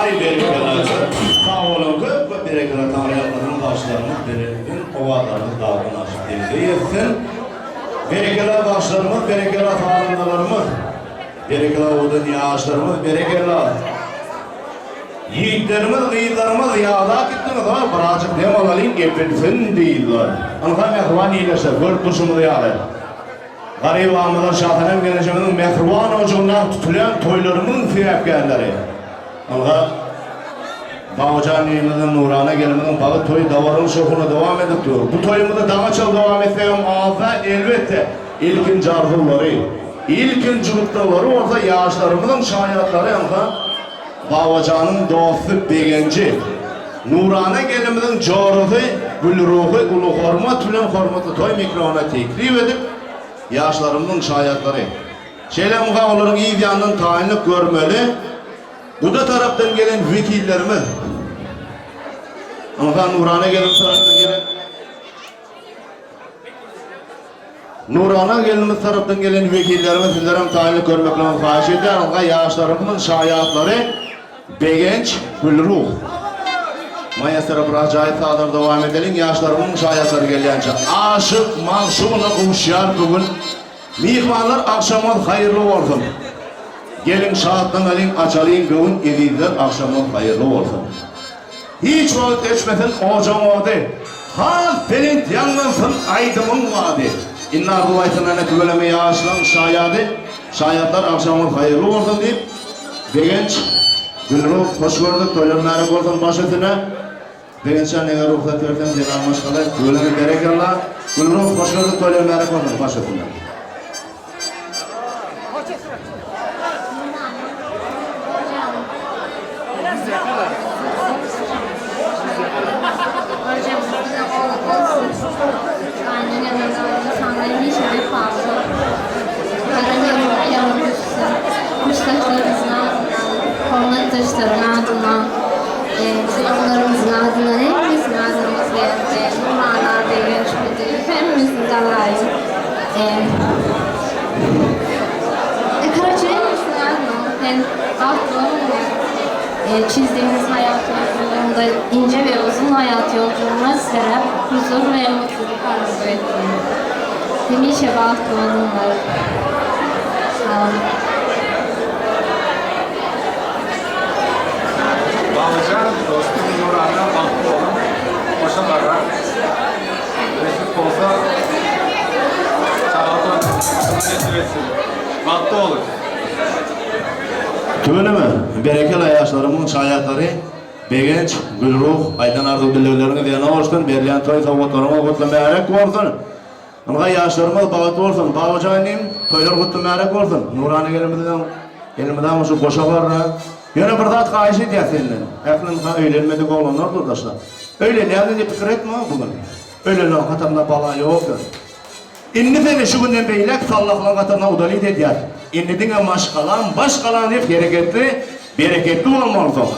Aý berekella sag boluň köp köp berekella Taňry ýalkasyn bagşylarymyz bereketsin owazlaryňyz dagdan aşyp deňze ýetsin berekella bagşylarymyz berekella sazandalarymyz berekella owadan ýaşlarymyz berekella Ýigitlerimiz gyzlarymyz ýadap gitdiňiz ha birazjyk dem alalyň epilsin diýdiler ynha mähriban ildeşler görüp durşuňyz ýaly Garybamyza Şasenem gelnejemiziň mähriban ojagynda tutulýan toýlarymyzyň sebäpkärleri. Ynha, Babajan inimiziň, Nurana gelnimiziň bagy toýy dabaraly şowhunly dowam edip dur. Bu toýumyzy daňa çenli dowam etsegem azda, elbetde, ilkinji arzuwlary, ilkinji gutlaglary bolsa ýaşlarymyzyň şaýatlary ynha, Babajanyň dosty Begenji, Nurana gelnimiziň jorasy Gülruhy uly hormat bilen hormatly toý mikrofona teklip edip, ýaşlarymyzyň şaýatlary. Şeýle muka olaryň yz ýanyndan taýynlyk görmeli guda tarapdan gelen wekillerimiz. Ynha Nurana gelin tarapdan gelen. Nurana gelinimiz tarapdan gelen wekillerimiz sizlerem taýynlyk görmekligiňizi haýyş edýärin. Ynha ýaşlarymyzyň şaýatlary Begenç, Gülruh. Maestro bir ajaýyp sazlary dowam edeliň ýaşlarymyzyň şaýatlary gelýänçä. Aşyk magşugyna gowuşýar bu gün. Myhmanlar agşamyňyz haýyrly bolsun. Geliň şatlanalyň açalyň göwün ezizler agşamyňyz haýyrly bolsun. Hiç wagt öçmesin ojagyň ody, Has belent ýaňlansyn aýdymyň bady. Indi arzuw aýtsyn ana tüweleme ýaşlaň şaýady, Şaýatlar agşamyňyz haýyrly bolsun diýip, Begenç, Gülruh hoş gördük toýlar märek bolsun baş üstüne. Begençjan eger rugsat berseň zenan maşgala tüweleme berekella. Gülruh hoş gördük toýlar märek bolsun baş üstüne. E, çizdiğiniz hayat yolculuğunda ince ve uzun hayat yolculuğuna sizlere huzur ve mutluluk arzu ediyorum. Hemişe bahtlı olunlar. Sağ olun. Babacan dostum Nurhan'a bahtlı olun. Goşa barar. Mesut olsa sağ olun. Nesip etsin. Bahtlı olun. Tüweleme, berekella ýaşlarymyň şaýatlary Begenç, Gülruh, aýdan arzuw-dilegleriňiz ýerine bolsun, berilýän toý sowgatlaryňyz gutly märäk bolsun! Ynha ýaşlarymyz bagtly bolsun, Babajan inim, toýlar gutly märäk bolsun! Nurana gelinimizden elmydama şu goşa garra. Ýöne bir zat haýyş edýäs senden, ähli ynha öýlenmedik oglanlar dur daşda. Öýlenýärin diýip pikir etme bu gün. Öýlenmegiň hatarynda bala ýokdur. Indi seni şu günden beýläk sallahlaryň hataryna udalit edýär. Indi diňe maşgalam, baş galan diýip hereketli, bereketli bolmalysyň.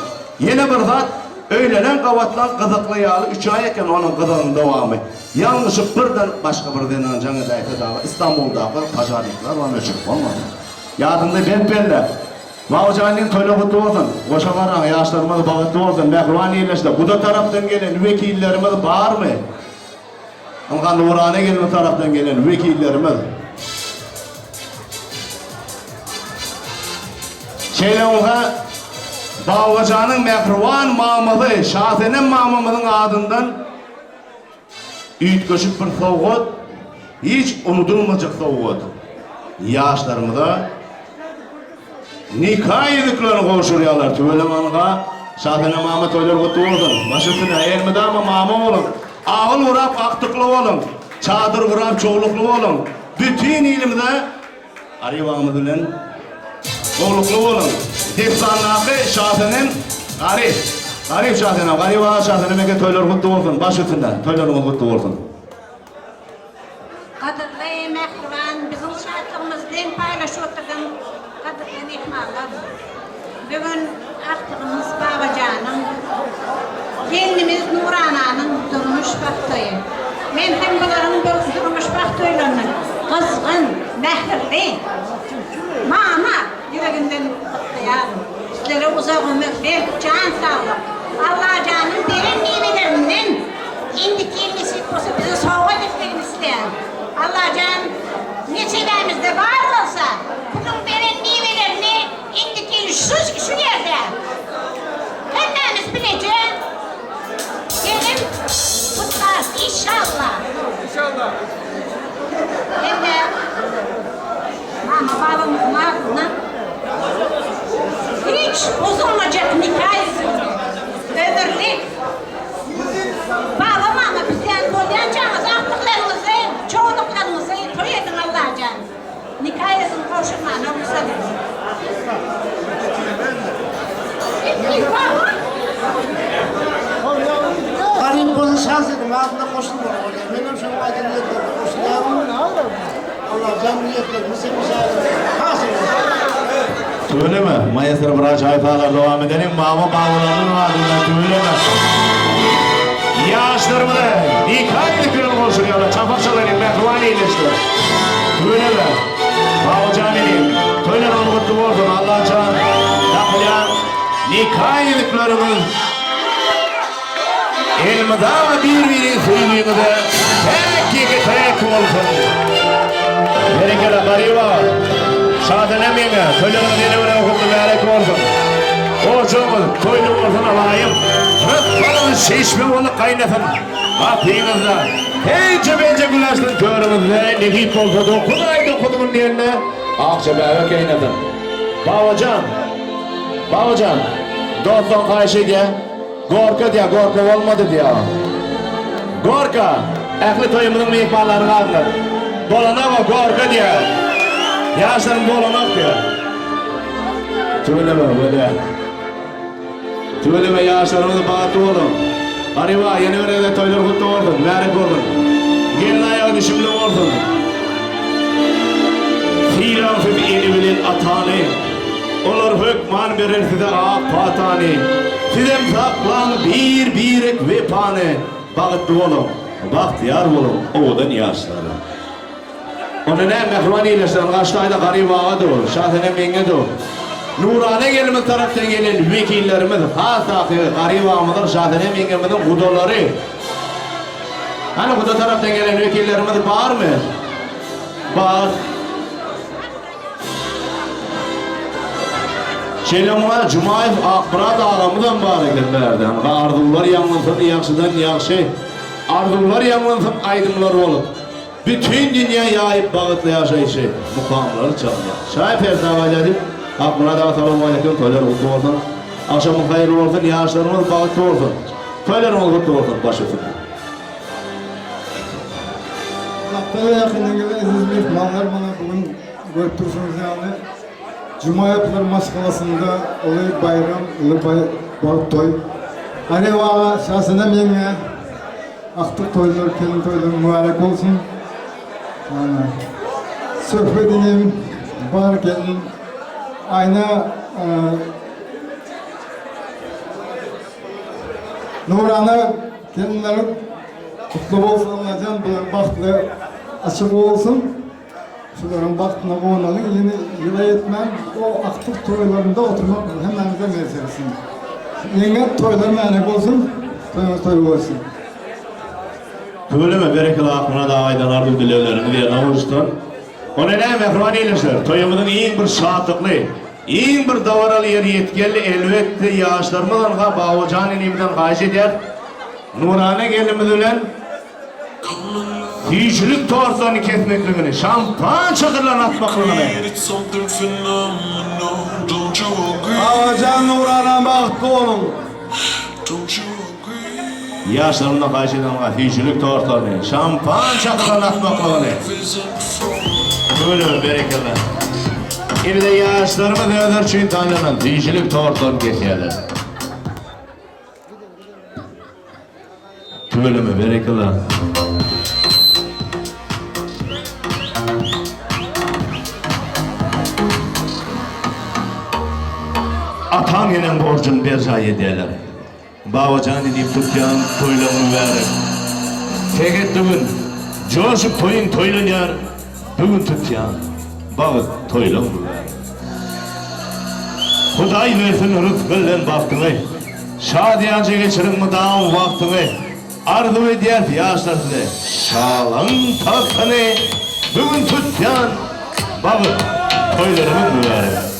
Ýene bir zat, öýlenen gabatlaň gyzykly ýaly üç aý eken onuň gyzygyň dowamy. Ýalňyşyp birden başga bir zenan jaň edäýse dagy Istanbuldaky pažarnikler bar öçürip bolmaz. Ýadyňda berk belle. Babajan toýlar gutly bolsun. Goşa garaň ýaşlarymyz bagtly bolsun. Mähriban ildeşler, guda tarapdan gelen wekillerimiz barmy? Ynha Nurana gelin tarapdan gelen wekillerimiz. Şeýle bolsa Babajanyň mähriban mamasy Şasenem mamamyzyň adyndan üýtgeşik bir sowgat, hiç unudylmajak sowgat. Ýaşlarymyza Nika ýüzüklerini gowşurýarlar tüweleme ynha Şasenem mama toýlar gutly bolsun baş üstüne elmydama mama boluň agyl gurap agtykly boluň çadyr gurap çowlukly boluň bütin ilimize Garybagymyz bilen gowlukly boluň dessandaky Şasenem Garyp Garyp Şasenem Garyp aga Şasenem eke toýlar gutly bolsun baş üstüne toýlaryňyz gutly bolsun. Gadyrly mähriban biziň şatlygymyzy deň paýlaşyp oturan gadyrly myhmanlar! Bu gün agtygymyz Babajanyň, gelnimiz Nurananyň durmuş bagt toýy. Men hem bularyň bu durmuş bagt toýlaryny gyzgyn, mähirli mama ýüreginden gutlaýaryn. Sizlere uzak ömür, berk jan saglyk, Allajanyň beren miwelerinden Indiki ýyl nesip bolsa bize sowgat etmegini isleýän. Allajan neçelämizde bar bolsa puluň beren miwelerini indiki ýyl şu şu ýerde hemmämiz bileje gelip gutlarys inşallah. İnşallah. Hem-de mama babamyzyň adyndan hiç bozulmajak nika ýüzügini ömürlik Baba mama bizden bolýançaňyz agtyklaryňyzy, çowluklaryňyzy toý ediň Allajan. Nika ýazyn gowşurmana rugsat ediň. Garyp bolsa şans edin, adyna goşulmaly bolýar. Menem şonuň aýdan niýetlerine goşulýaryn. Allajan niýetlerimizi hemişe hasyl etsin. Tüweleme, Maýasar bir ajaýyp halar dowam edeliň mama babalarynyň adyndan tüweleme. Ýaşlarymyza nika ýüzüklerini gowşurýarlar çapak çalalyň mähriban ildeşler. Tüweleme. Babajan inim, toýlaryňyz gutly bolsun Allajan dakylýan nika ýüzükleriňiz Elmydama bir-biriň söýgiňize täk ýeke täk bolsun. Berekella Garyp aga. Şasenem ýeňňe, toýlaryňyz ýene bir gutly mübärek bolsun. Ojagyňyz toýly bolsun alaýym. Rysgalyňyz çeşme bolup gaýnasyn. Gapyňyzda heýje-beýje gül açsyn törüňizde nesip bolsa 9 aý 9 gün diýende akja bäbek ýaýnasyn. Babajan, Babajan, dostlaň haýyş edýär. Gorka diýýär, gorka bolmady diýýär. Gorka! Ähli toýumyzyň myhmanlarynyň adyndan. Bolanok-a gorka diýýär. Ýaşlarym bolanok diýýär. Tüweleme, bolýar. Tüweleme ýaşlarymyz bagtly boluň. Garyba, ýene bir gezek toýlar gutly bolsun, mübärek bolsun. Gelin aýagy düşümli bolsun. Sylaň siz ene bilen atany. Olar hökman berer size ak patany. Sizem saklaň bir-birek wepany. Bagtly boluň, bagtyýar boluň owadan ýaşlar. Onda näme mähriban ildeşler, Gaşdaýda Garyp aga dur, Şasenem ýeňňe dur. Nurana gelnimiz tarapdan gelen wekillerimiz, has takygy Garyp agamyzyň, Şasenem ýeňňemiziň gudalary. Hany guda tarapdan gelen wekillerimiz barmy? Bar. Şeýle muňa Jumaýew Akmyrat agamyzam bar eken bärde. Ynha arzuwlar ýaňlansyn ýagşydan ýagşy. Arzuwlar ýaňlansyn aýdymlar bolup. Bütin dünýä ýaýyp bagytly ýaşaýşy mukamlary çalýar. Şaý Persaw aýdýar diýip, Akmyrat aga salowmaleýkim toýlar gutly bolsun. Agşamyň haýyrly bolsun ýaşlaryňyz bagytly bolsun. Toýlaryňyz gutly bolsun baş üstüne. Uzakdan we ýakyndan gelen eziz myhmanlar mana bu gün görüp durşuňyz ýaly Jumaýewler maşgalasynda uly baýram, uly bagt toý. Garyp aga, Şasenem ýeňňe agtyk toýlar, gelin toýlary mübärek bolsun. Söhbet inim, bar gelin Aýna Nurana gelinlerim gutly bolsun Allajan bular bagtly açyk bolsun. Şularyň bagtyna guwanalyň ýene ýyla ýetmän o agtyk toýlarynda oturmak hemmämize miýesser etsin. Ýeňňe toýlar mänek bolsun toýuňyz toý bolsun. Tüweleme berekella Akmyrat aga aýdan arzuw dilegleriňiz ýerine gowuşsyn. Onda näme mähriban ildeşler toýumyzyň iň bir şatlykly iň bir dabaraly ýeri ýetip geldi elbetde ýaşlarymyz ynha Babajan inimizden haýyş edýäs Nurana gelnimiz bilen Süýjülik tortlaryny kesmekligini, şampan çadyrlaryny atmaklygyny. Babajan Nurana bagtly boluň. Ýaşlarymdan haýyş edýän maňa süýjülik tortlaryny, şampan çadyrlaryny atmaklygyny. Tüweleme berekella. Indi-de ýaşlarymyz özleri üçin taýlanan süýjülik tortlaryny kesýärler. Tüweleme berekella. Ataň eneň borjuny berjaý edýärler. Babajan inim tutýan toýlaň mübärek. Teget düwün, joşup toýuň toýlanýar, bu gün tutýan bagt toýlaň mübärek. Hudaý bersin rysgy bilen bagtyňy. Şadyýanja geçiriň mydam wagtyňy Arzuw edýäs ýaşlar size Şalygyň tagtyny Bu gün tutýan bagt toýlaryňyz mübärek.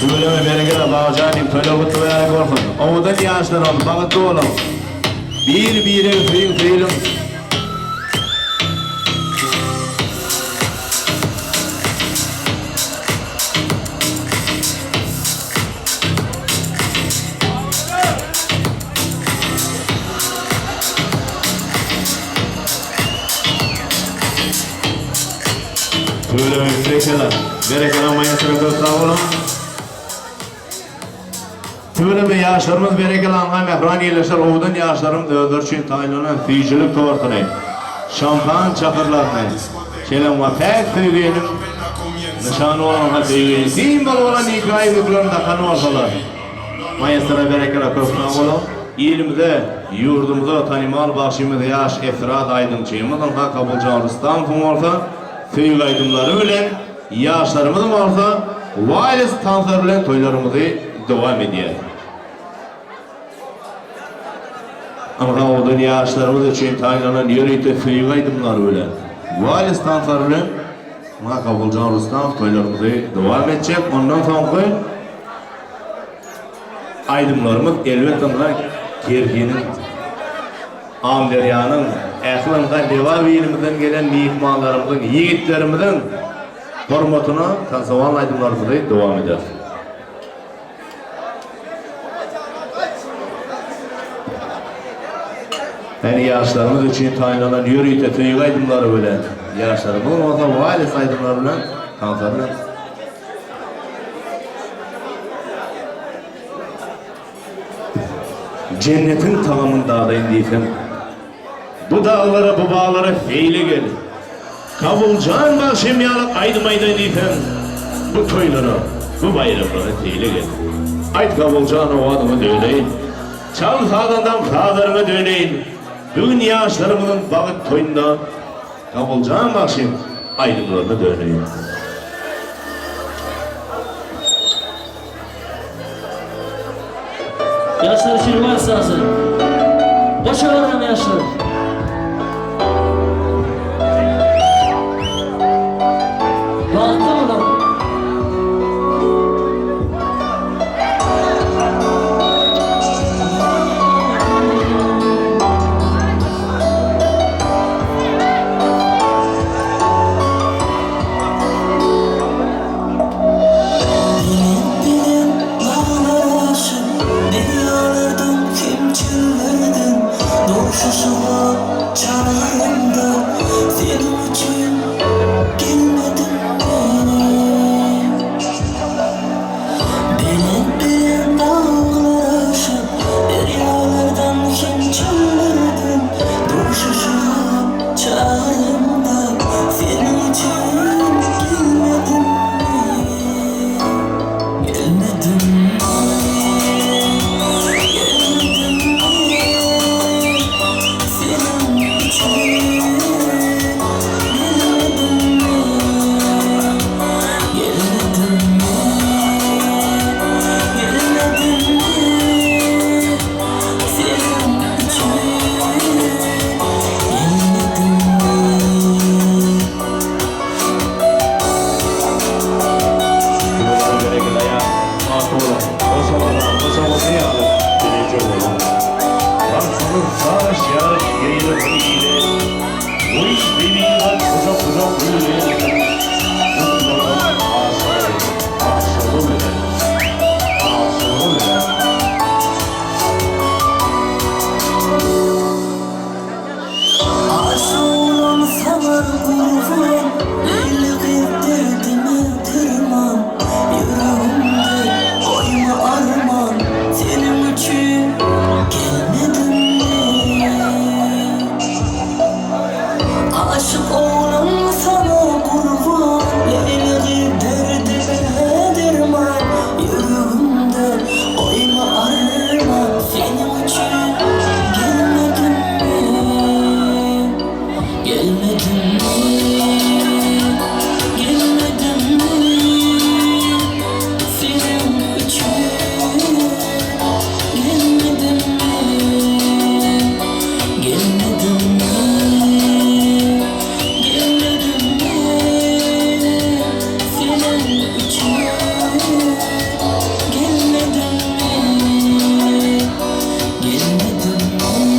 Tüweleme berekella Babajanym toýlar gutly mübärek bolsun. Owadan ýaşlar boluň bagtly boluň. Bir biregi söýüň söýüliň. Tüweleme berekella. Berekella maýastra köp sag boluň. Tüweleme ýaşlarymyz berekella aňa mähriban ýerleşer owadan ýaşlarymyz özleri üçin taýynlanan süýjülik tortuny, şampan çakyrlaryny, şeýle we päk söýginiň nyşany bolan ha söýginiň simwoly bolan nika ýüzüklerini dakan bolsalar. Maýastra berekella köp sag boluň. Ilimize, ýurdumyza tanymal bagşymyz ýaş estrada aýdymçymyz ynha Kabuljan Rustamowyň bolsa söýgi aýdymlary bilen Ýaşlarymyz bolsa wals tanslary bilen toýlarymyzy dowam edýär. Ynha owadan ýaşlarymyz üçin taýynlanan ýörite söýgi aýdymlary bilen, wals tanslary bilen ynha Kabuljan Rustamow toýlarymyzy dowam etjek. Ondan soňky aýdymlarymyz elbetde ynha Kerkiniň, Amyderýanyň, ähli ynha Lebap ilimizden gelen myhmanlarymyzyň, ýigitlerimiziň Hormatyna tansowan aýdymlarymyzy dowam ederis. Ýani ýaşlarymyz üçin taýynlanan ýörite söýgi aýdymlary bilen, ýaşlarymyz bolsa wales aýdymlary bilen tansa bilen. Jennetiň tagamyny dadaýyn diýsem. Bu daglara, bu baglara seýle gel. Kabuljan bagşym ýaly aýdym aýdaýyn diýseň, bu toýlara, bu baýramlara seýle gel. Aýt Kabuljan owazyňa döneýin. Çal sazandam sazlaryňa döneýin. Bu gün ýaşlarymyzyň bagt toýunda Kabuljan bagşym. aýdymlaryna döneýin. Ýaşlar üçin wals sazy. Goşa barýan ýaşlar. Bagtly boluň. Belent-belent daglar aşyp, Derýalardan hem çöllerden Duşuşyga çagyranda, Seniň üçin gelmedim men. Belent-belent daglar aşyp, Derýalardan hem çöllerden Duşuşyga çagyranda, Seniň üçin gelmedim men. Gelmedim men, gelmedim men, Seniň üçin gelmedim men. Gelmedim men, gelmedim men, Seniň üçin gelmedim men. Aşyk olam saňa gurban, Leýli gyz derdime derman, Ýüregimde goýma arman, Seniň üçin gelmedim men. Aşyk olam saňa gurban, Leýli gyz derdime derman, Ýüregimde goýma arman, Seniň üçin gelmedim men. Gelmedim men, gelmedim men, Seniň üçin gelmedim men. Gelmedim men, gelmedim men, Seniň üçin gelmedim men. Gelmedim men,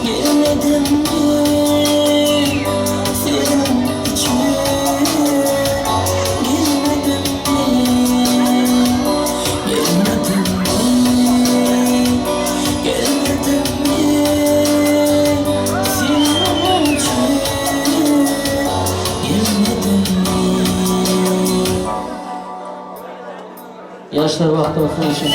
gelmedim men, Seniň üçin gelmedim men. Gelmedim men, gelmedim men, Seniň üçin gelmedim men. Ýaşlar bagtly bolsun üçin.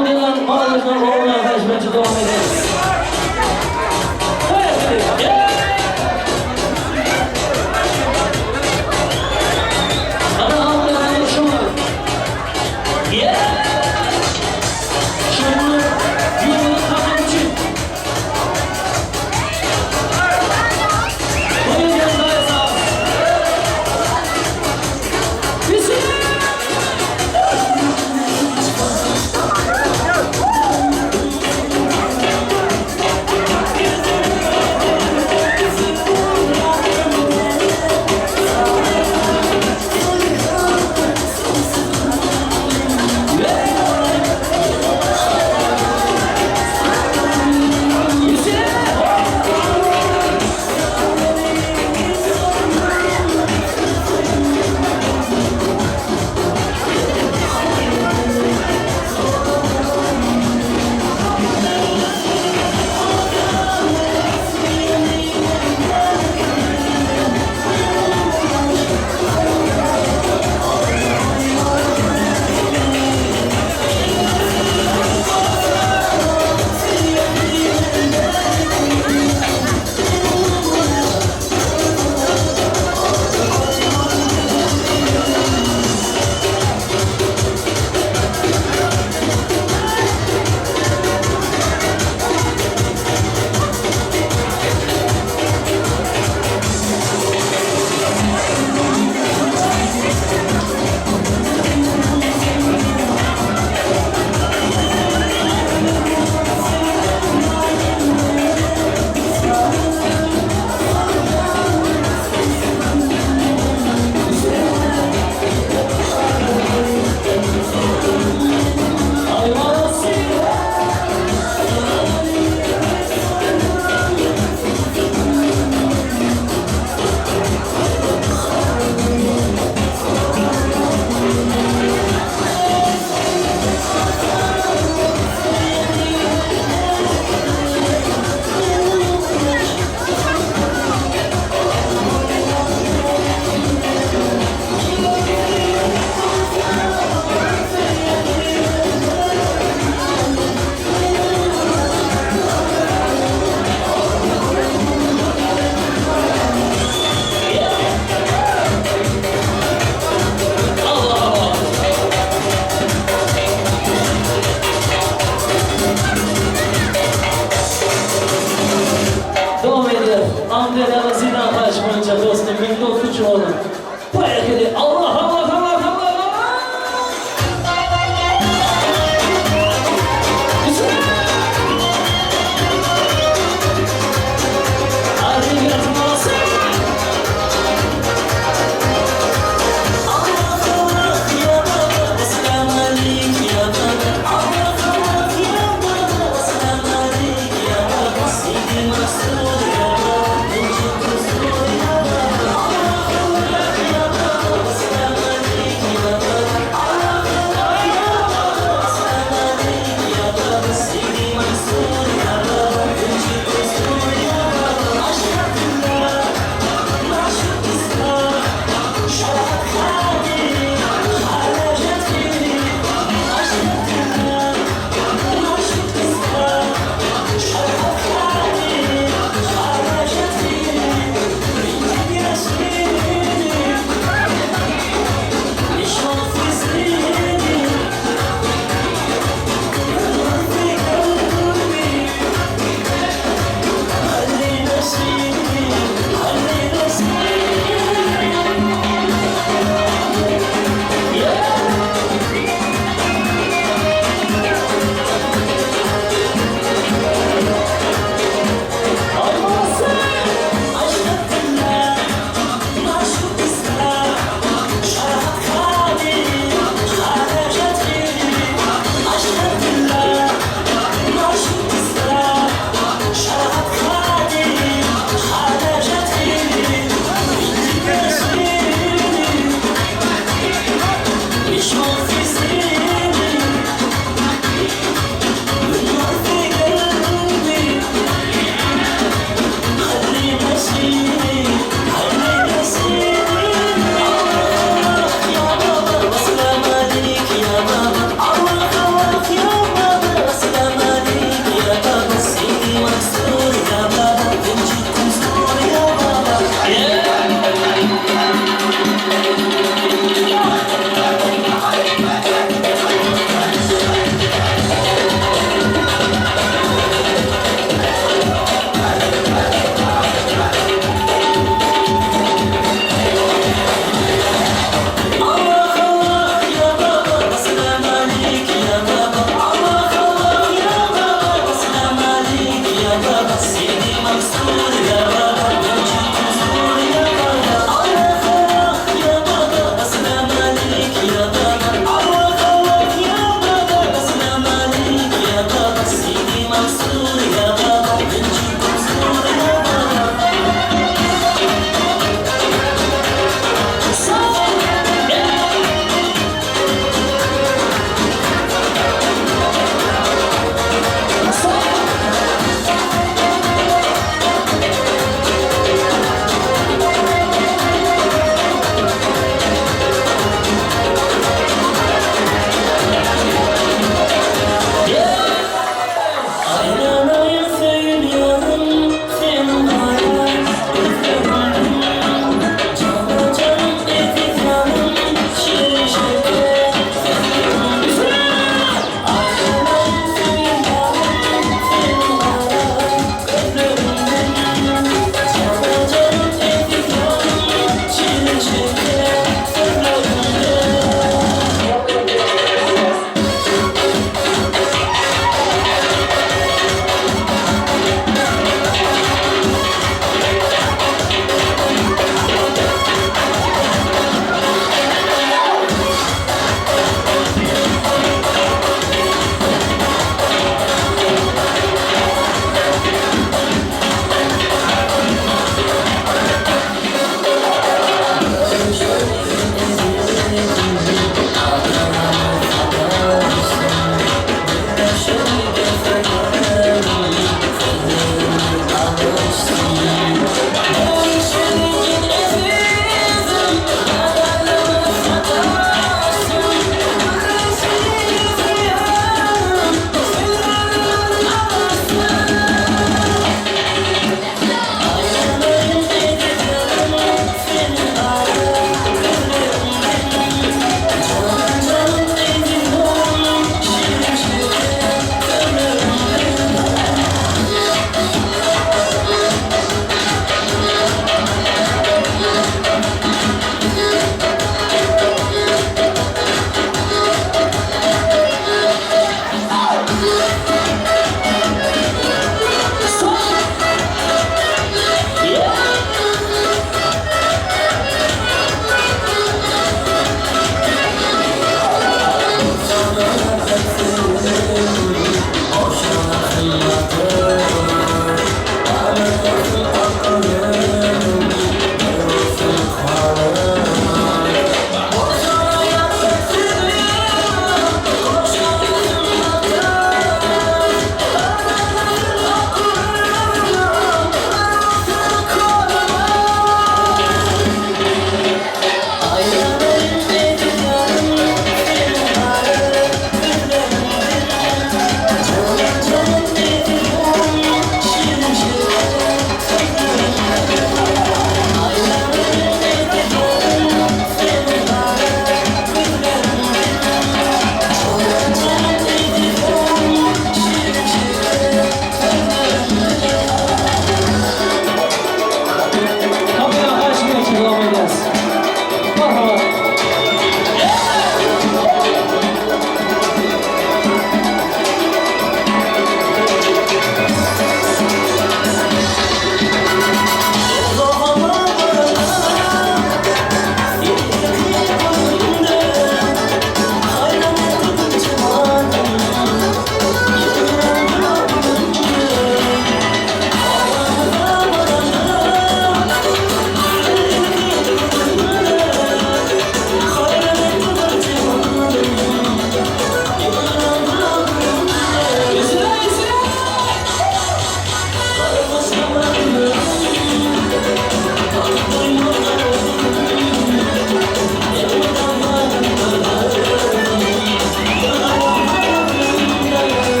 Amdelan Maralyjyna oglan haýyş dowam edýär. Ana Amdelan şu. Yeah! Şunu yolunu takım için. Buyurun Kaysa. Bizim Allah Allah. Devam ediyor. Amdelan Zidan Taş boyunca dostum 1903 oğlum. Bu hareketi Allah Allah Allah Allah Allah. Hadi yatmasın. baba Sidi Mansur ya baba Menjikum sur ya baba Allah Allah ya baba Esselam aleyk ya baba Allah Allah ya baba Esselam aleyk ya baba Sidi Mansur ya baba Menjikum sur ya baba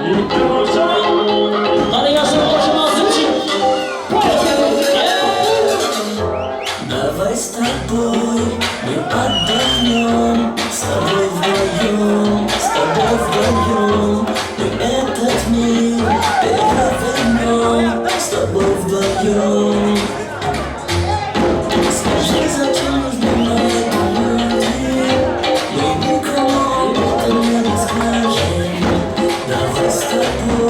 Ýigitler bolsa, Gana ýaşlar goşulmasyn üçin. Давай с тобой мы отдохнем, с тобой вдвоем, с тобой вдвоем. Мы этот мир перевернем, с тобой вдвоем. Скажи, зачем нужны нам эти люди? Мы никому об этом не расскажем. Давай с тобой.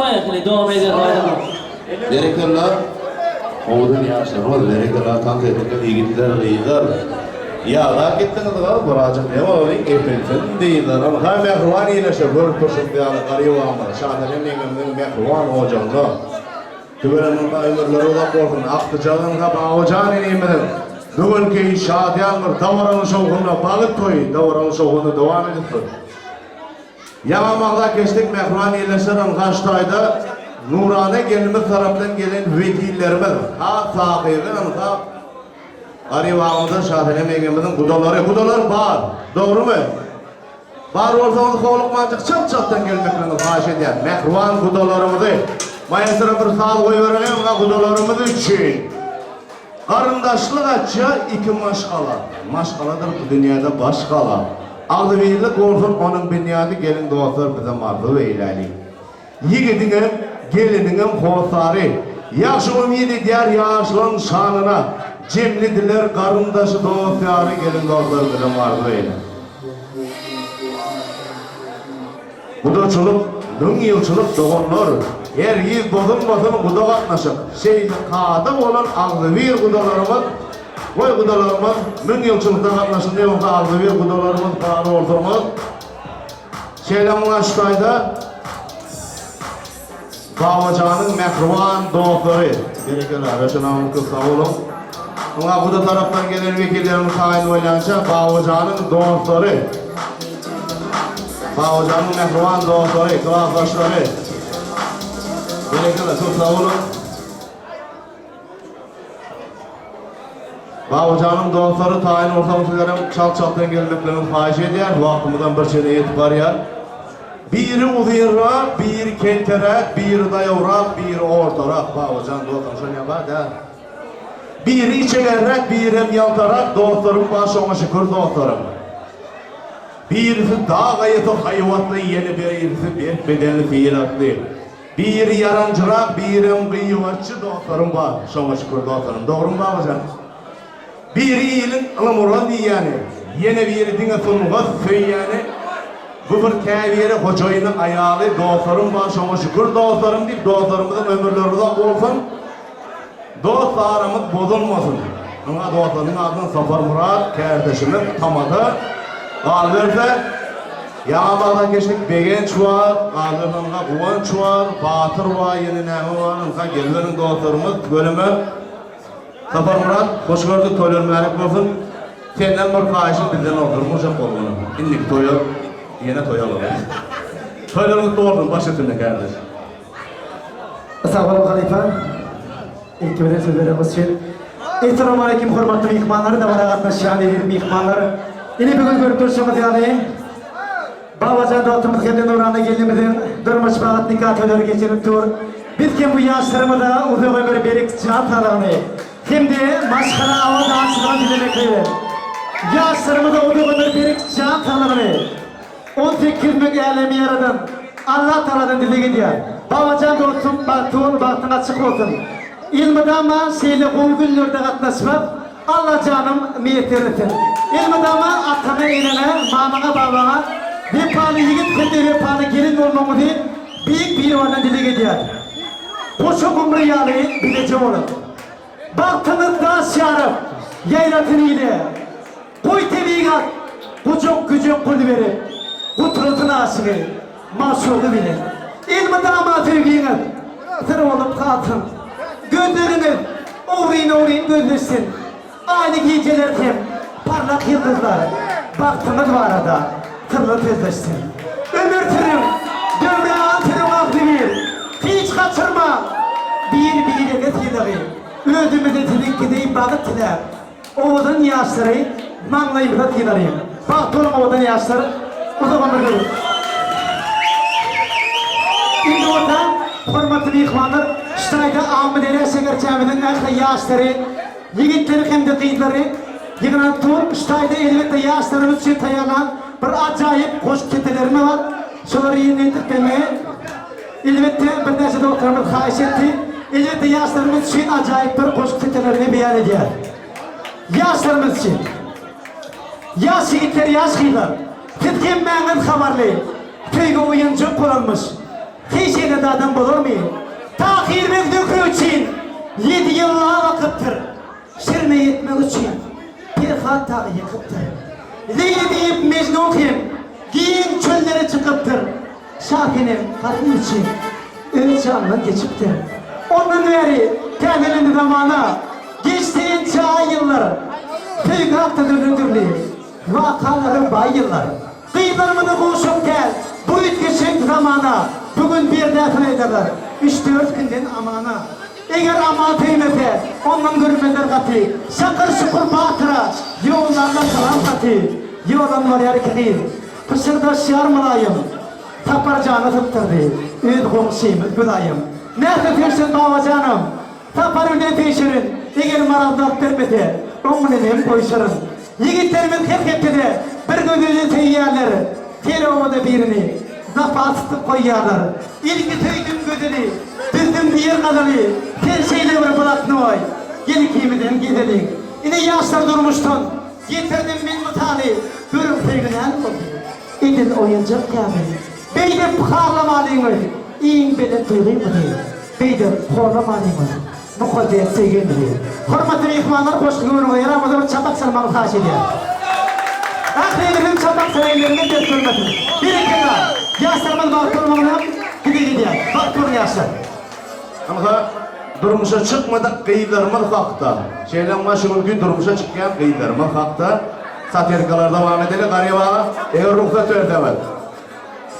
Poýehli, dowam edýär aýdyma. Berekella owadan ýaşlarymyz berekella tans edilgen ýigitler gyzlar ýadap gitdiňiz gal birazjyk dem alalyň epilsin dyzlar ynha mähriban ýylaşa görüp durşuňyz ýaly garybamyz Şasenem ýeňňemiziň mähriban ojagynda tüweleme ynha ömürleri uzak bolsun agtyjagy ynha Babajan inimiziň bu günki şadyýan bir dabaraly şowhunda bagyt toýy dabaraly şowhunda dowam edipdir. Ýaňam agzap geçdik, mähriban ildeşler, ynha şu taýda nurana gelnimiz tarapdan gelen wekillerimiz, has takygy ynha Garyp agamyzdan Şasenem ýeňňemiziň gudalary, gudalar bar, dogrumy? Bar bolsaňyz howlukmanjyk çalt-çaltdan gelmekligiňizi haýyş edýän, mähriban gudalarymyzy maestro bir saz goýbereliň ynha gudalarymyz üçin. Garyndaşlyk açýar iki maşgala. Maşgaladyr bu dünýäde baş gala. Agzybirlik bolsun onuň binýady geliň dostlar bizem arzuw eýläliň. Ýigidiňem, geliniňem hossary. Ýagşy umyt edýär ýaşlaň şanyna. Jemlediler garyndaşy dost-ýary geliň dostlar bizem arzuw eýläliň. Gudaçylyk, müňýylçylyk doganlar, hergiz bozulmasyn guda gatnaşyk, şeýle kada bolan agzybir gudalarymyz, goý gudalarymyz müňýylçylykda gatnaşsyn ne bolsa agzybir gudalarymyz bar bolsaňyz, şeýle muňa şu taýda Babajanyň mähriban dostlary, berekella, Röwşen agam köp sag boluň. Muňa guda tarapdan gelen wekillerimiz taýyn bolýança Babajanyň dostlary, Babajanyň mähriban dostlary, klasdaşlary, berekella, köp sag boluň. Babajanyň dostlary taýyn bolsaňyz sizlerem çalt-çaltdan gelmekligiňizi haýyş edýäris, wagtymyzam bir çene ýetip barýar. Biri uzynrak, biri kelteräk, biri daýawrak, biri ortarak, Babajan dostlaryň şonýa bar däl. Biri içegenräk, birem ýaltarak, dostlarym bar şoňa şükür dostlarym. Birisi dag aýysy haýbatly, ýene birisi berk bedenli syratly. Biri ýaranjyrak birem gyýwaçy dostlarym bar şoňa şükür dostlarym dogrymy babajan biri iliň ylym uran diýýäni ýene biri diňe sungat söýýäni bu bir käbiri hojaýyny aýaly dostlarym bar şoňa şükür dostlarym diýip dostlarymyzyň ömürleri uzak bolsun Dost aramyz bozulmasyn. Ynha dostlarynyň adyndan Saparmyrat kärdeşimiz tamada galyberse, ýaňy bagdan geçdik Begenç bar, galyberse ynha Guwanç bar, Batyr bar, ýene näme bar, ynha geliberiň dostlarymyz tüweleme. Saparmyrat hoş gördük toýlar mübärek bolsun. Senden bir haýyşym bizden ozdurmajak bolgun. Indiki toýa ýene toý alaly. Toýlar gutly bolsun baş üstünde kärdeş. Sag boluň halypa. Ilki bilen söz bereniňiz üçin. Essalamu aleýkum hormatly myhmanlar, dabara gatnaşýan eziz myhmanlar. Ine bu gün görüp durşuňyz ýaly Babajan dostumyz hem-de Nurana gelnimiziň durmuş bagyt nika toýlary geçirilip dur. Biz hem bu ýaşlarymyza uzak ömür, berk jan saglygyny hem-de maşgala abadançylygyny dilemekdeýin. Ýaşlarymyza uzak ömür, berk jan saglygyny, 18 müň älemi ýaradan Allah Tagaladan dileg edýän. Babajan dostum bagtly bol bagtyň açyk bolsun. Elmydama şeýle gowy günlerde gatnaşmak Allajanym miýesser etsin. Elmydama ataňa eneňe mamaňa babaňa wepaly ýigit hem-de wepaly gelin bolmagyňyzy Beýik Biribardan dileg edýän. Goşa gumry ýaly bileje boluň. Bagtyňyz daş ýaryp ýaýrasyn ile. Goý tebigat gujak-gujak gül berip, Gutlasyn aşygy magşugy bilen. Elmydama söýgiňiz syr bolup galsyn, Gözleriňiz ogryn-ogryn gözleşsin. Aýly gijeler hem parlak ýyldyzlar Bagtyňyz barada syrly sözleşsin. Ömür sürüň, döwran sürüň agzybir, Hiç gaçyrmaň bir-birege sylagy. Özümize siziňki deý bagyt diläp, Owadan ýaşlary maňlaýymyza sylalyň. Bagtly boluň owadan ýaşlar uzak ömür görüň. Indi bolsa hormatly myhmanlar şu taýda Amyderýa şäherçämiziň ähli ýaşlary, ýigitleri hem-de gyzlary ýygnanyp dur. Şu taýda elbetde ýaşlarymyz üçin taýýarlan bir ajaýyp goşgy ketelerimiz bar. Şolary ýerine ýetirtmegi Elbetde, birnäçe dostlarymyz haýyş etdi. Elbetde, ýaşlarymyz üçin ajaýyp bir goşgy setirlerini beýan edýär. Ýaşlarymyz üçin. Ýaş ýigitler, ýaş gyzlar, siz hemmäňiz habarly, söýgi oýunjak bolanmyş. Hiç. Şeýle-de adam bolarmy? Tahyr beg Zöhre üçin ýedi ýyllap akypdyr. Şirine ýetmek üçin Perhat dagy ýykypdyr. Leýli diýip Mejnun hem giň çöllere çykypdyr. Şasenem hatyn üçin öz janyndan geçipdir. Ondan bäri täzelendi zamana, Geçdi ençe aý-ýyllar. Söýgi hakda dürli-dürli wakalara baý ýyllar. Gyzlarymyzy gowşak däl, bu üýtgeşik zamana, Bu gün berdäsini aýdarlar, üç-dört günden amana. Eger aman söýmese, ondan görmezler gaty. Şakyr-şukur batyra ýollarlar salam haty. Ýoldan barýar iki gyz, pyşyrdaşýar mylaýym. Sapar jana sypdyrdy, öz goňşymyz Gülaýym. Nätse söýşen Babajanam, Sapar bilen söýşerin, eger marazly alyp bermese, oň bilen hem goýşaryn. Ýigitlerimiz her hepdede bir gözeli söýýärler, her obada birini zapas tutup goýýarlar. Ilki söýdüm gözeli, düzdüm diýer gazaly, sen şeýle bir blatnoý, gel ikimizem gezeliň. Ine ýaşlar durmuşdan getirdim men mysaly, görüň söýgi näme boldy, edil oýunjak ýaly. Beýdip harlamalyňyz, iň belent duýgymyzy, beýdip horlamalyňyz. Mukaddes söýgimizi. Hormatly myhmanlar goşgy göwnüňize ýaramasa bir çapak çalmagy haýyş edýäris. Ähliňiziň çapak çalan ýeriňiz dert görmesin. Berekella! Ýaşlarymyz bagtly bolmagynam dileg edýäris. Bagtly boluň ýaşlar. Ynha, durmuşa çykmadyk gyzlarymyz hakda, şeýle emma şu günki durmuşa çykýan gyzlarymyz hakda satirkalar dowam edeli Garyp aga, eger rugsat berseňiz.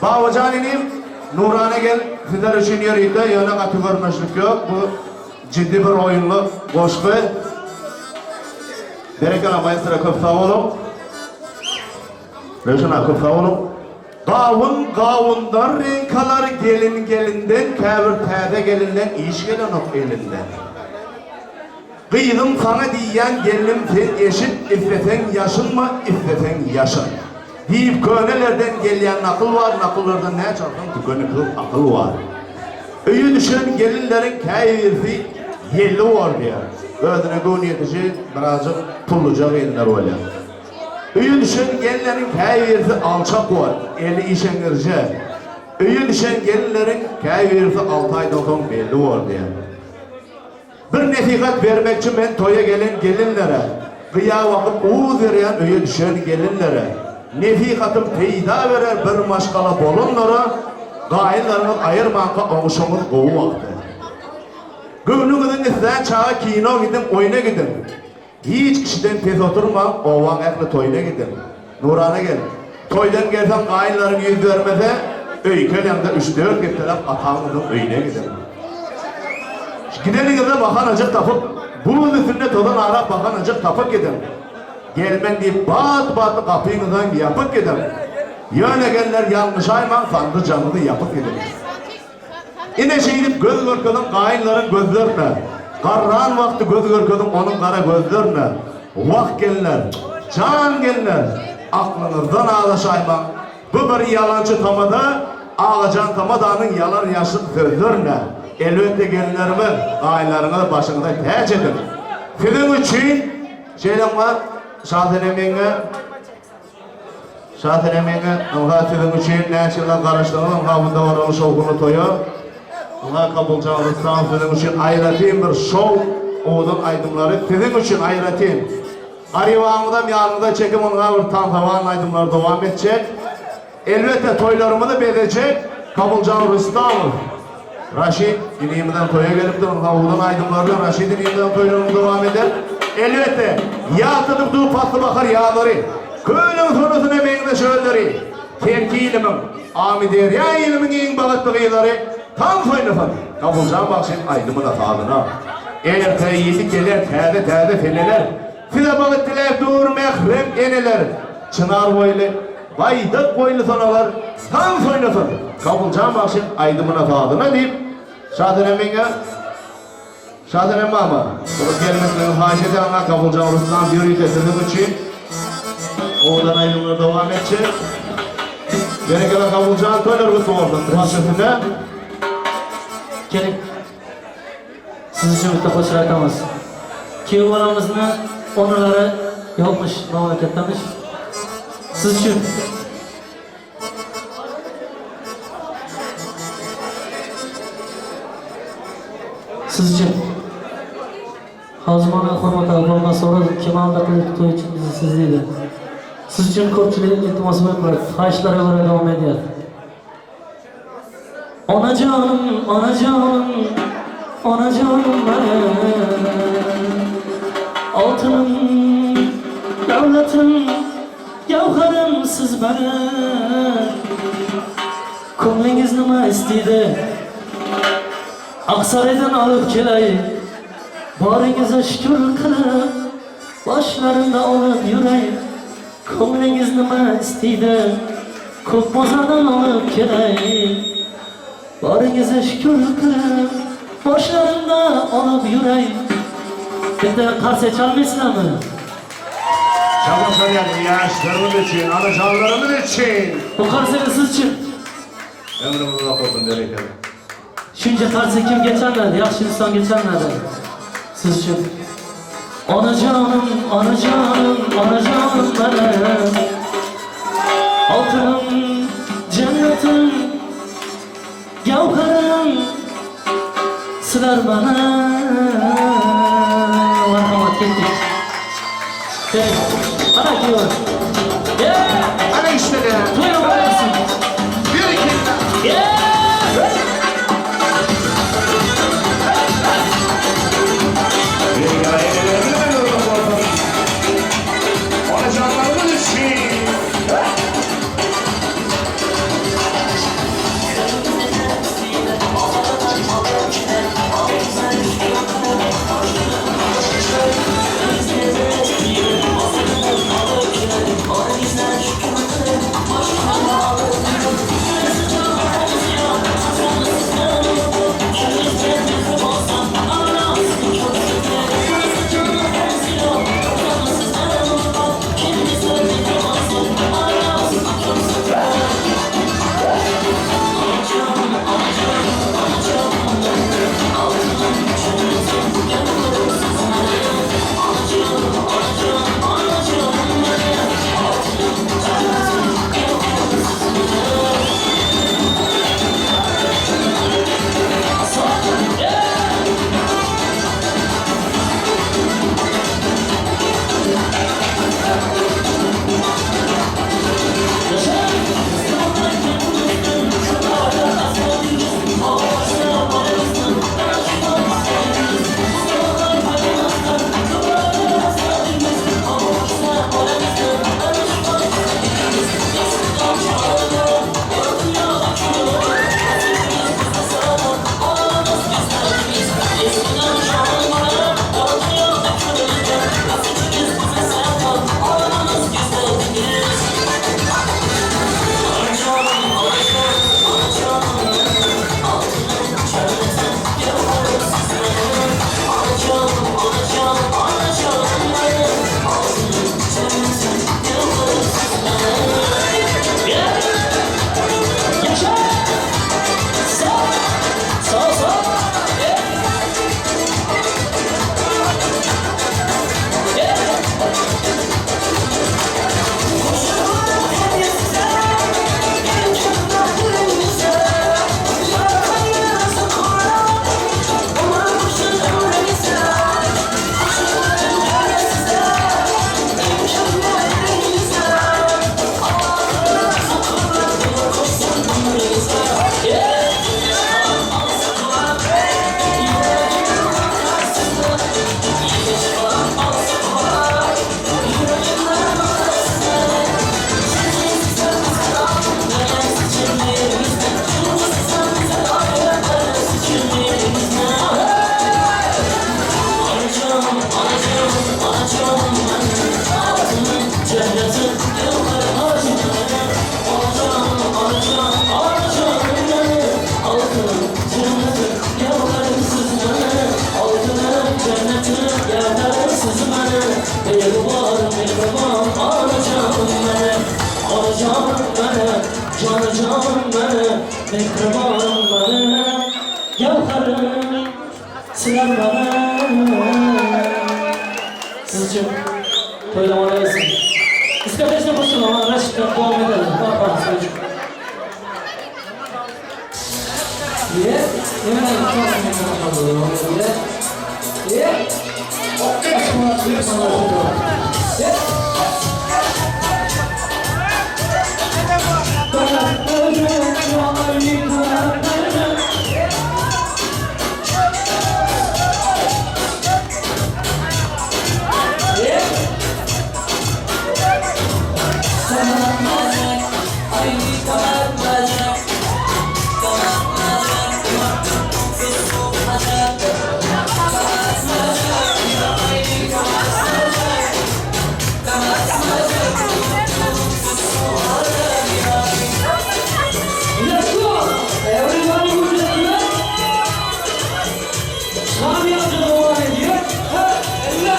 Babajan inim, Nurana gel, sizler üçin ýörite, ýöne gaty görmeşlik ýok, bu jiddi bir oýunly goşgy. Berekella maestro köp sag boluň. Röwşen aga köp sag boluň. Gawun gawundan reňk alar, gelin gelinden, käbir täze gelinden iş gelenok elinden. Gyzym saňa diýýän gelnim sen eşit isleseň ýaşynma isleseň ýaşyn. Diýip könelerden gelýän nakyl bar nakyllardan näçe alsaň tükeniksiz akyl bar. Öýe düşen gelinleriň käbirisi ýelli bor diýýär. Özüne göwnüýetiji birazjyk pulluja gelinler bolýar. Öýe düşen gelinleriň käbirisi alçak bor, eli işeňňirje. Öýe düşen gelinleriň käbirisi alty aýdan soň belli bor diýýär. Bir nesihat bermekçi men toýa gelen gelinlere, Gyýa bakyp uz berýän öýe düşen gelinlere. Nesihatym peýda berer bir maşgala bolanlara, Gaýynlaryňyz aýyrmanka oňuşyňyz gowy wagty. Göwnüňiziň islän çagy kino gidiň, oýna gidiň. Hiç kişiden pes oturmaň, obaň ähli toýuna gidiň. Nurana gel. Toýdan gelseň gaýynlaryň ýüz bermese, öýkeleňde üç-dört hepdeläp ataňyzyň öýüne gidiň. Gideniňizde bahanajyk tapyp, buz üstünde tozan arap bahanajyk tapyp gidiň. Gelmen diýip bat-batly gapyňyzam ýapyp gidiň. Ýöne gelinler ýalňyşaýmaň sandyjaňyzy ýapyp gidiň. Ine şeýdip göz görkeziň gaýynlaryň gözlerine, Garran wagty göz görkeziň onuň gara gözlerine. Wah gelinler, jan gelinler, aklyňyzdan azaşaýmaň, Bu bir ýalançy tamada, Agajan tamadanyň ýalan-ýaşryk sözlerine. Elbetde gelinlerimiz, gaýynlaryňyzy başyňyza täç ediň. Siziň üçin şeýle wagt Şasenem ýeňňe, Şasenem ýeňňe, ynha siziň üçin näçe ýyldan garaşdyňyz, ynha bu dabaraly şowhunly toýa. Ynha Kabuljan Rustam siziň üçin aýratyn bir şow, owadan aýdymlary siziň üçin aýratyn. Garybaňyzam ýanyňyza çekip ynha bir tansawan aýdymlary dowam etjek. Elbetde toýlarymyzy bezejek Kabuljan Rustamow. Raşid inimizem toýa gelipdir, ynha owadan aýdymlar bilen Raşid inimizem toýlarymyzy dowam eder. Elbetde, ýatladyp dur pasly bahar ýazlary, Kölüň sonasyna meňzeş özleri, Kerki ilimiň, Amyderýa ilimiň iň bagtly gyzlary tans oýnasyn Kabuljan bagşyň aýdymyna sazyna. Erte ýetip geler täze-täze seneler, Size bagt diläp dur mährem eneler, Çynar boýly, Baýdak boýly sonalar tans oýnasyn Kabuljan bagşyň aýdymyna sazyna diýip Şasenem ýeňňe Şasenem mama durup gelmekligiňizi haýyş edýän ynha Kabuljan Ruslan ýörite siziň üçin owadan aýdymlary dowam etjek Berekella Kabuljan toýlar gutly bolsun baş üstüne. Geliň. Siz üçin bitta qo'shiq aytamiz. Kuyov bolamizni onalari yo'qmish, mamlakatdamish. Siz uchun. Sizçe? Hajymana hormat agzamdan soradym, Kemal dakylyp toý üçin bizi siz diýdi. Siz üçin köpçüligiň iltimasy we haýyşlara görä dowam edýär. Anajanym, anajanym, anajanym meniň. Altynym, döwletim, göwherim siz meniň. Köňlüňiz nima isteydi? Aksaraydan alyp keleý. Baryňyza şükür kylyp, başlarynda alyp ýöreý. Köňlüňiz nima isteydi? Köp bazardan alyp keleý. Baryňyza şükür kylyp, başlarynda alyp ýöreý. Bizde karse çalmaýsyzlarmy? Çalyp çalýan ýaşlarymyz üçin, anajanlarymyz üçin. Bu karseni siz üçin. Ömrüňiz uzak bolsun berekella. Şunca karse kim geçenmedi, ýagşy insan geçenmedi. Siz üçin. Anajanym, anajanym, anajanym benim. Altynym, jennetim, göwherim, sizler benim. Marhamat ketdik. Hey, ana kiwa. Yeah! Ana işte de. Toý bolsun. Bir iki. Yeah! Anajanlarımız üçin. Yaşa! Sağ! Sağ sağ! Yeah! Yeah! Mehribanım benim, gevherim, sizler benim. Siz üçin toýlamaly bolsun. Diskoteçde goşulmaman Raşitden dowam edelim. Marhamat siz üçin. Let's go! Everybody good gentlemen. Şamyýaja dowam edýär. He, elle.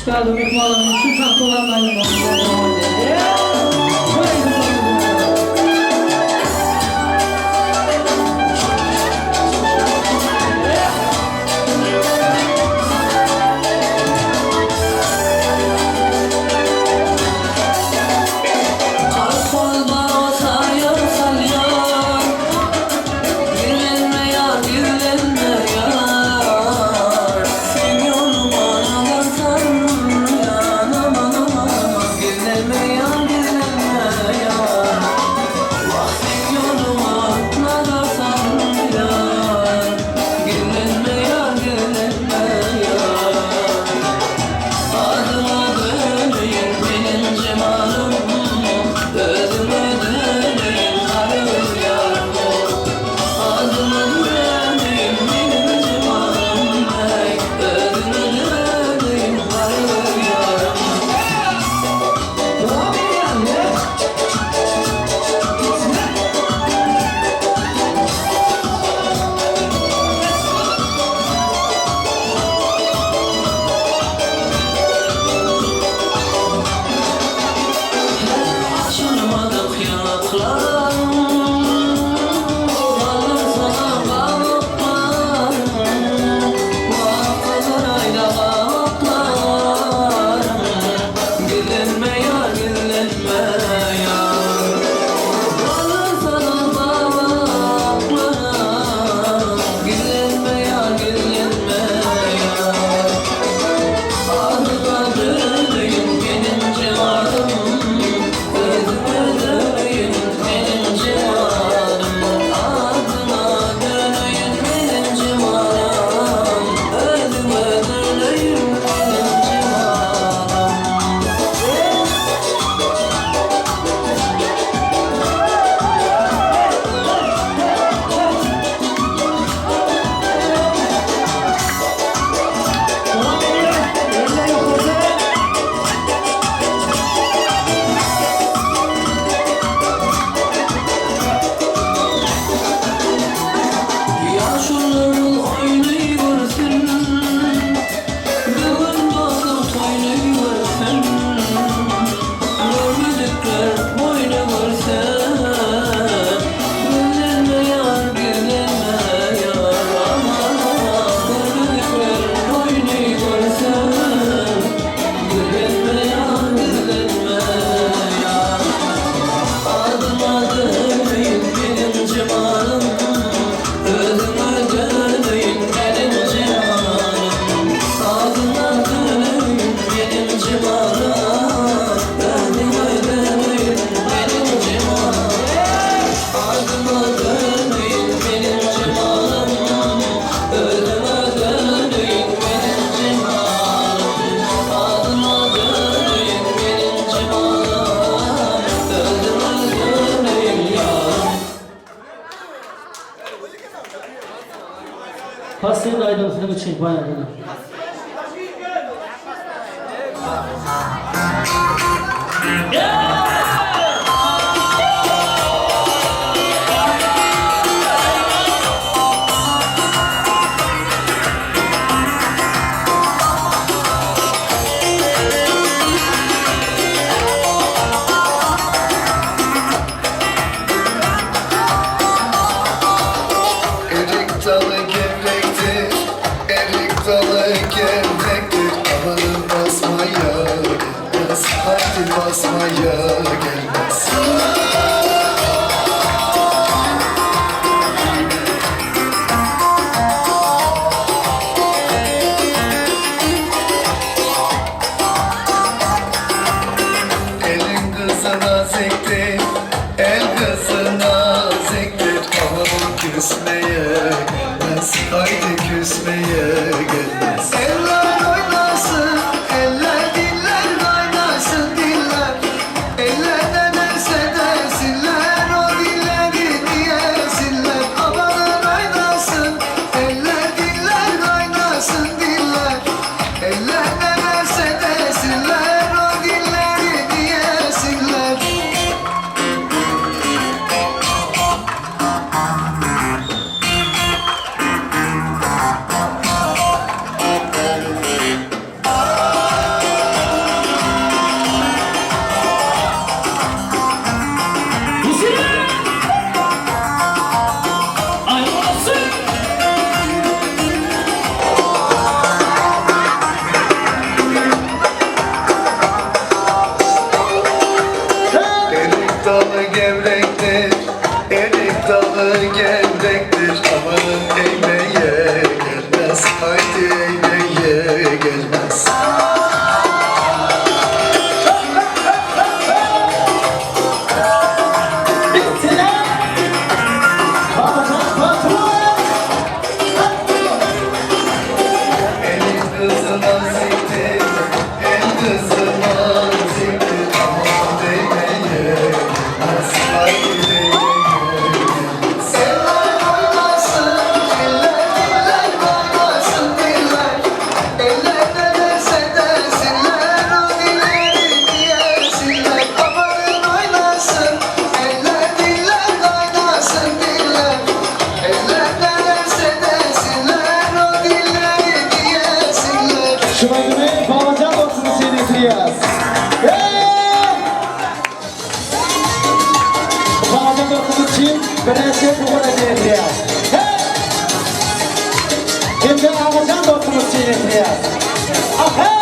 Ştaly myhmanlaryň şu tagtalarynda aýlanmagyny dowam edýär. Aman aman aman, Şahsy aýdym siziň üçin baýagyna. Erik dalı gevrektir, erik dalı gevrektir. Amanın basmaya gelmez, haydi basmaya gelmez. Elin kızı naziktir, el kızı naziktir. Amanın küsmeye gelmez, haydi küsmeye gelmez. Eller oynasın, eller diller kaynasın diller. Eller ne derse desinler, o dilleri diyesinler. Amanın oynasın, eller diller kaynasın diller. Eller ne derse desinler, o dilleri diyesinler. Erik dalı gevrektir, erik dalı gevrektir. Amanın eğmeye gelmez, haydi eğmeye gelmez. Elin kızı naziktir, el kızı naziktir. Aman değmeye gelmez, haydi değmeye gelmez. Eller oynasın, eller diller kaynasın diller. Eller ne derse desinler, o dilleri diyesinler. Amanın oynasın, eller diller kaynasın diller. Eller ne derse desinler, o dilleri diyesinler. Şu aýdymy Babajan dostumyz üçin getirýäs. Hey! Babajan dostumyz üçin birnäçe sowgat getirýäs. Hey! Hem-de Agajan dostumyz üçin getirýäs. Ah, hey!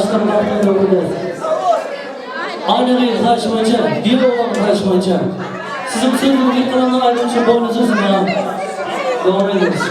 Ýaşlaryň bagtyny öwürýäs. Aýna gyz haýyş boýunça, giýew oglan haýyş boýunça. Siziň sözüňiz ýykylanda aýdymçy boýny uzyn ha. Dowam ederiz.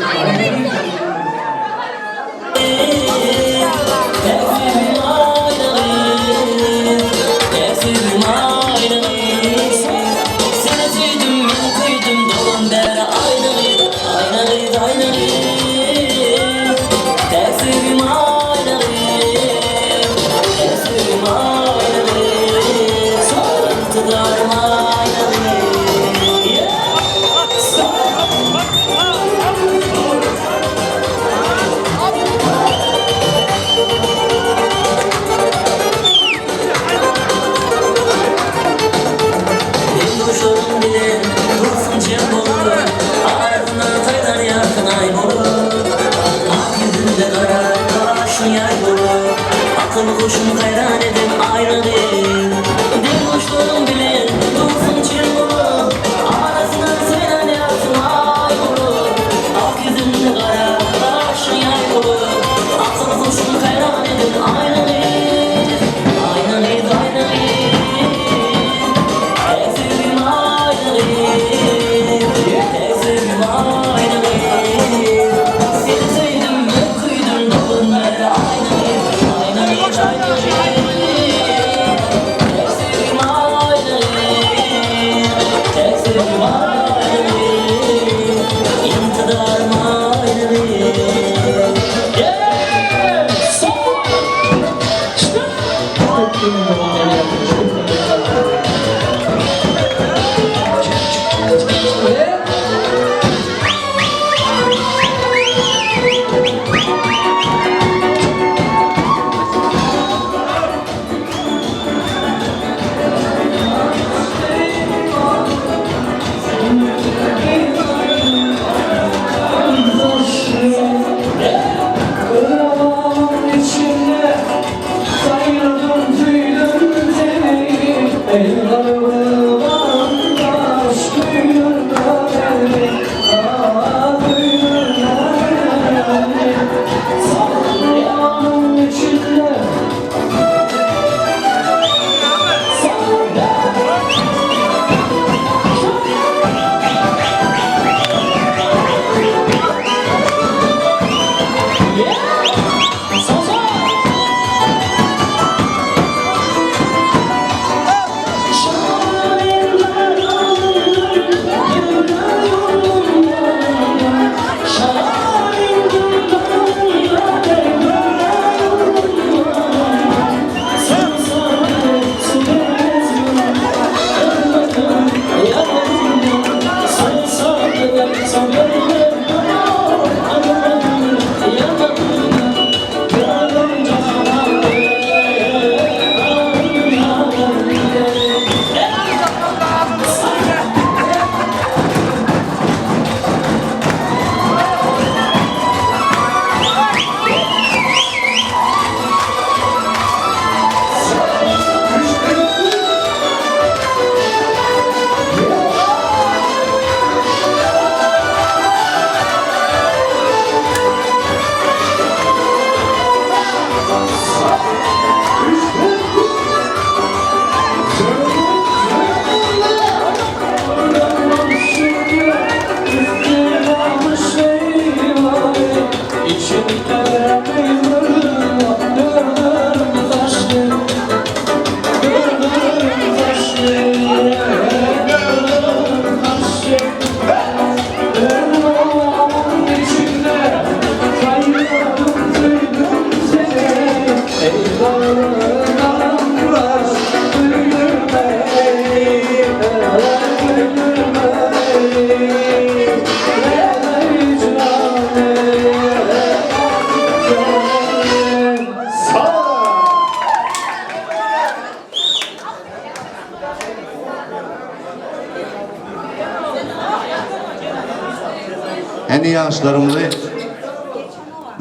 Ene ýaşlarymyzy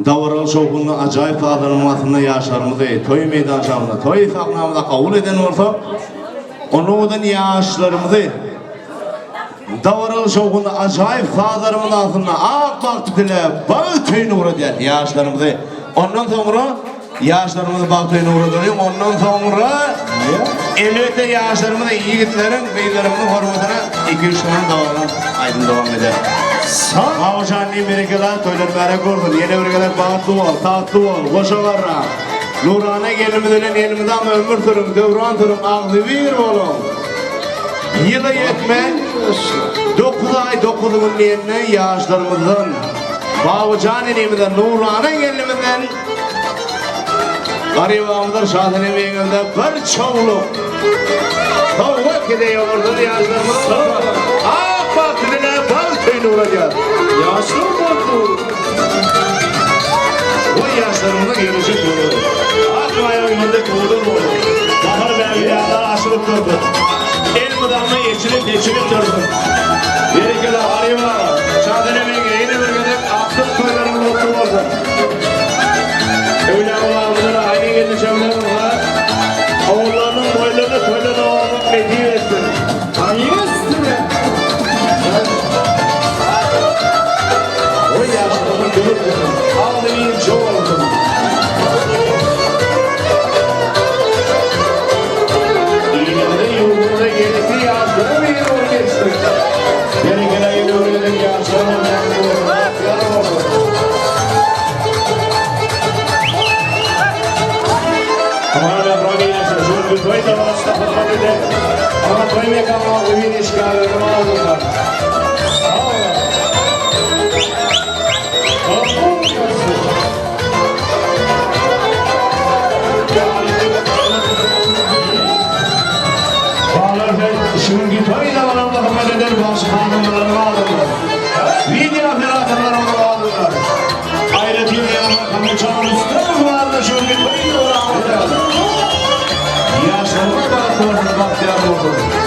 dabaraly şowhunly ajaýyp sazlaryň astynda ýaşlarymyzy toý meýdançamyzda, toý sahnamyzda kabul eden bolsak, onuňdan ýaşlarymyzy dabaraly şowhunly ajaýyp sazlarymyz astynda ak bagty diläp, bagt toýuny ugradýan ýaşlarymyzy ondan soňra. Ýaşlarymyzy bagt öýüne ugradalyň. Ondan soňra elbetde ýaşlarymyzy, ýigitleriň, gyzlarymyzyň hormatyna iki-üç sany dowam aýdym dowam eder. Babajan diýip berekella, toýlar mübärek bolsun. Ýene bir gezek bagtly bol, tagtly bol, goşa garra. Nurana gelnimiz bilen elmydama ömür sürüň, döwran sürüň, agzybir boluň. Ýyla ýetmän 9 aý 9 gün diýende ýaşlarymyzdan, Babajan inimizden, Nurana gelnimizden Garybamyzdan Şasenem ýeňňemden bir çowluk sowgat hediýe bolsun ýaşlarymyz. Ak bagty diläp bagt öýüne ugradýar. Ýaşlar bagtly. Bu ýaşlarymyzyň gelejek ýoly. Ak maýa ýolda tugudan bolsun. Bahar bägülýärler açylyp dursun. Elmydama eçilip seçilip dursun. Berekella Garyba, Şasenem ýeňňe ýene bir gezek akdyk toýlaryňyz gutly bolsun. Öýle oglanymyza Aýna gelnejeňlerimize ogullarynyň boýlaryny toýlaryny olmak nesip etsin. Aýy üstüne. Oý ýaşlarymyz döwür bolsun. Agzybir jo bolsun. Ilimize, ýurdumyza gerekli ýaşlara biri bolup ýetişdik. Berekella ýene bir gezek ýaşlarymyz bagtly bolsun, bagtyýar bolsun. Aman Mähriban ýeňşe, şu günki toý dabarasynda hyzmat eden Aman toý mekanynyň agzybir işgärleriniň adyndan sag boluň. Şu günki toý dabaramyza hyzmat eden bagşy hanymlaryň adyndan, wideo operatorlarymyzyň adyndan, aýratyn ýaňy Kamuçan Rüstemowyň adyndan şu günki toý dabaramyza ýaşlarymyz bagtly bolsun, bagtyýar bolsun.